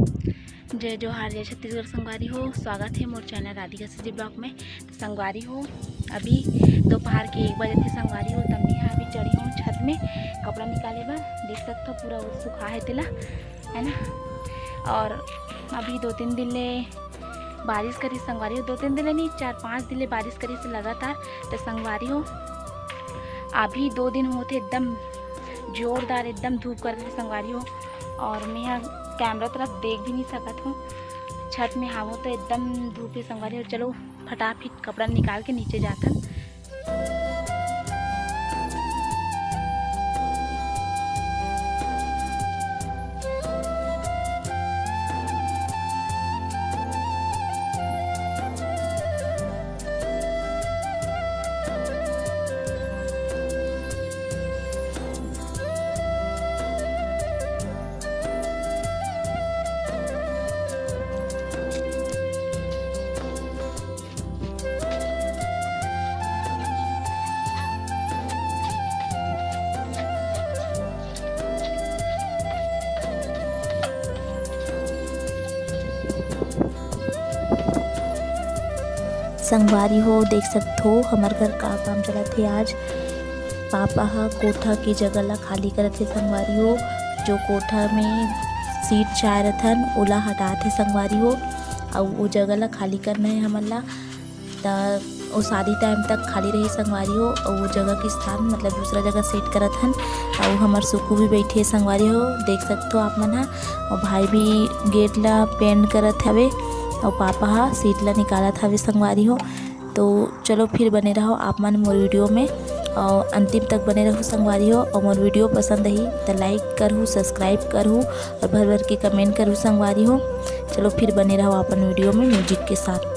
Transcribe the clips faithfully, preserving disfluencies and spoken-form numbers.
जय जोहार, जय छत्तीसगढ़ संगवारी हो, स्वागत हे मोर चैनल राधिका सीजी ब्लॉग में। तो संगवारी हो, अभी दोपहर के एक बजे थे संगवारी हो, तब मैं अभी चढ़ी हूँ छत में कपड़ा निकाले बर। देख सकत हो पूरा सुखा हे तेला, है ना। और अभी दो तीन दिन ले बारिश करिस संगवारी हो, दो तीन दिन ले नहीं, चार पाँच दिन ले बारिश करिस लगातार। तो संगवारी हो, अभी दो दिन होत हे एकदम जोरदार एकदम धूप करत हे संगवारी हो। और मैं ह कैमरा तरफ देख भी नहीं सकत हूँ, छत में हावो तो एकदम धूप हे संगवारी हो। चलो फटाफट कपड़ा निकाल के नीचे जाथन। संगवारी हो, देख सकत हो हमर घर का काम चलत हे आज। पापा ह कोठा के जगह ला खाली करत हे संगवारी हो। जो कोठा में सीट चाय रथन, ओला हटात हे संगवारी हो। अउ वो जगह ला खाली करना हे हमन ला। त वो शादी टाइम तक खाली रही संगवारी हो। अउ वो जगह के स्थान मतलब दूसरा जगह सेट करत हन। अउ हमर सुकू भी बैठे हे संगवारी हो, देख सकत हो आप मन ह। अउ भाई भी गेट ला पेंट करत हवे। अउ पापा ह सीट ला निकालत हवे संगवारी हो। तो चलो फिर बने रहो आप मन मोर वीडियो में, और अंतिम तक बने रहो संगवारी हो। और मोर वीडियो पसंद ही तो लाइक करहू, सब्सक्राइब करहू और भर भर के कमेंट करहू संगवारी हो। चलो फिर बने रहो अपन वीडियो में म्यूजिक के साथ।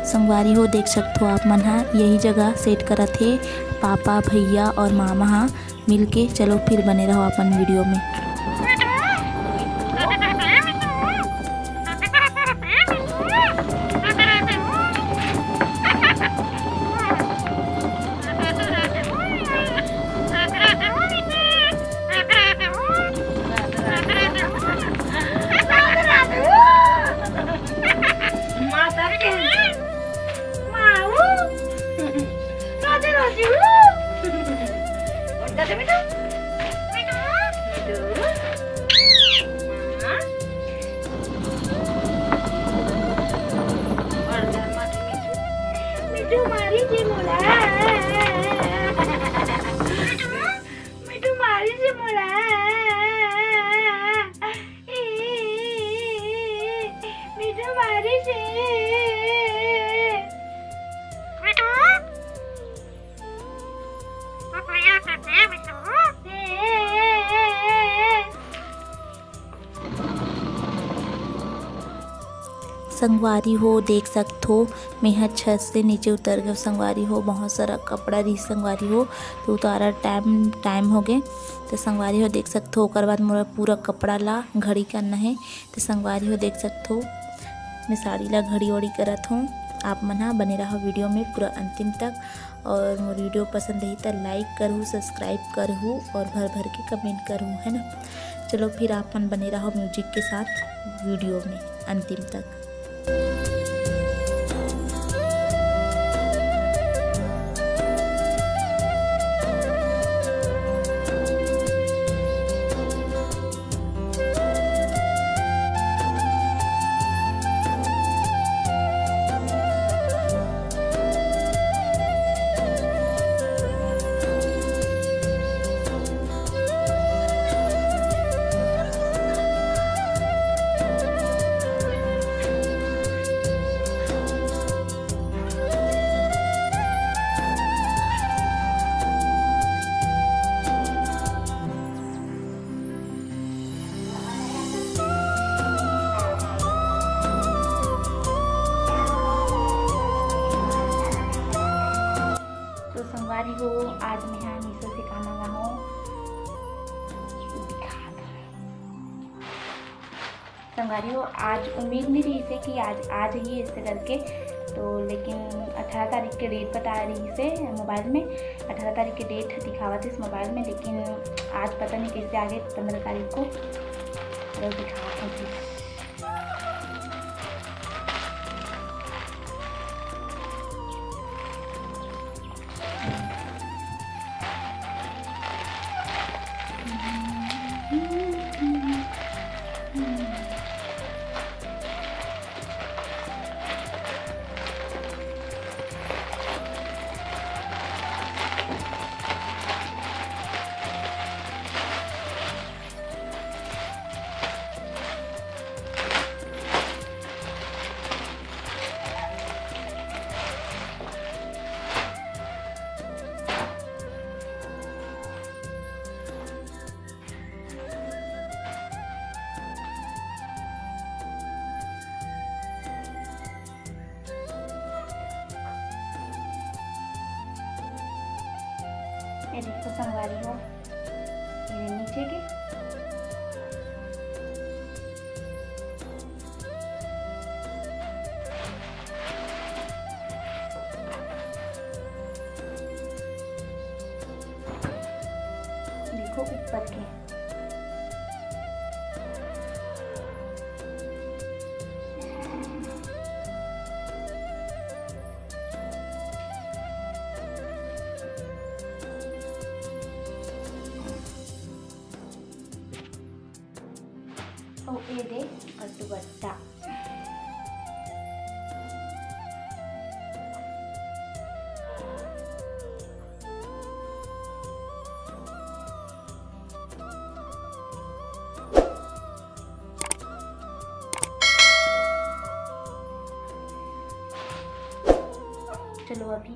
संगवारी हो, देख सकत हो आप मन ह, यही जगह सेट करत हे पापा, भैया और मामा ह मिलके। चलो फिर बने रहो अपन वीडियो में। माता के माऊ। राधे राधे। कौन कहते बेटा? बेटा। बेटा। माँ। और घर माँ के मिठू। मिठू मारी जी मोला। मिठू मारी जी मोला। मिठू मारी जी। मिठू। संगवारी हो, देख सकथो, मेंहा छत से नीचे उतर गयो संगवारी हो। बहुत सारा कपड़ा रही संगवारी हो, तो उतारा टाइम, टाइम हो गए। तो संगवारी हो, देख सकथो, ओकर बाद मोला पूरा कपड़ा ला घड़ी करना है। तो संगवारी हो, देख सकथो, मैं साड़ी ला घड़ी वड़ी करत हूँ। आप मन ह बने रहो वीडियो में पूरा अंतिम तक। और मोर वीडियो पसंद रही तो लाइक करहू, सब्सक्राइब करहू और भर भर के कमेंट करहू, है ना। चलो फिर आप मन बने रहो म्यूजिक के साथ वीडियो में अंतिम तक। अरे हो, आज मैं हा मीशो से का मंगा हूँ, दिखा दो। संगवारी हो, आज उम्मीद नहीं रही से कि आज, आज ही ऐसे करके, तो लेकिन अठारह तारीख के डेट बता रही से मोबाइल में, अठारह तारीख के डेट दिखावत इस मोबाइल में, लेकिन आज पता नहीं कैसे आ गए पंद्रह तारीख को। चलो दिखावत हूँ। ये देखो संगवारी हो, ये नीचे के। देखो ऊपर के। अउ ए दे अउ दुपट्टा। चलो अभी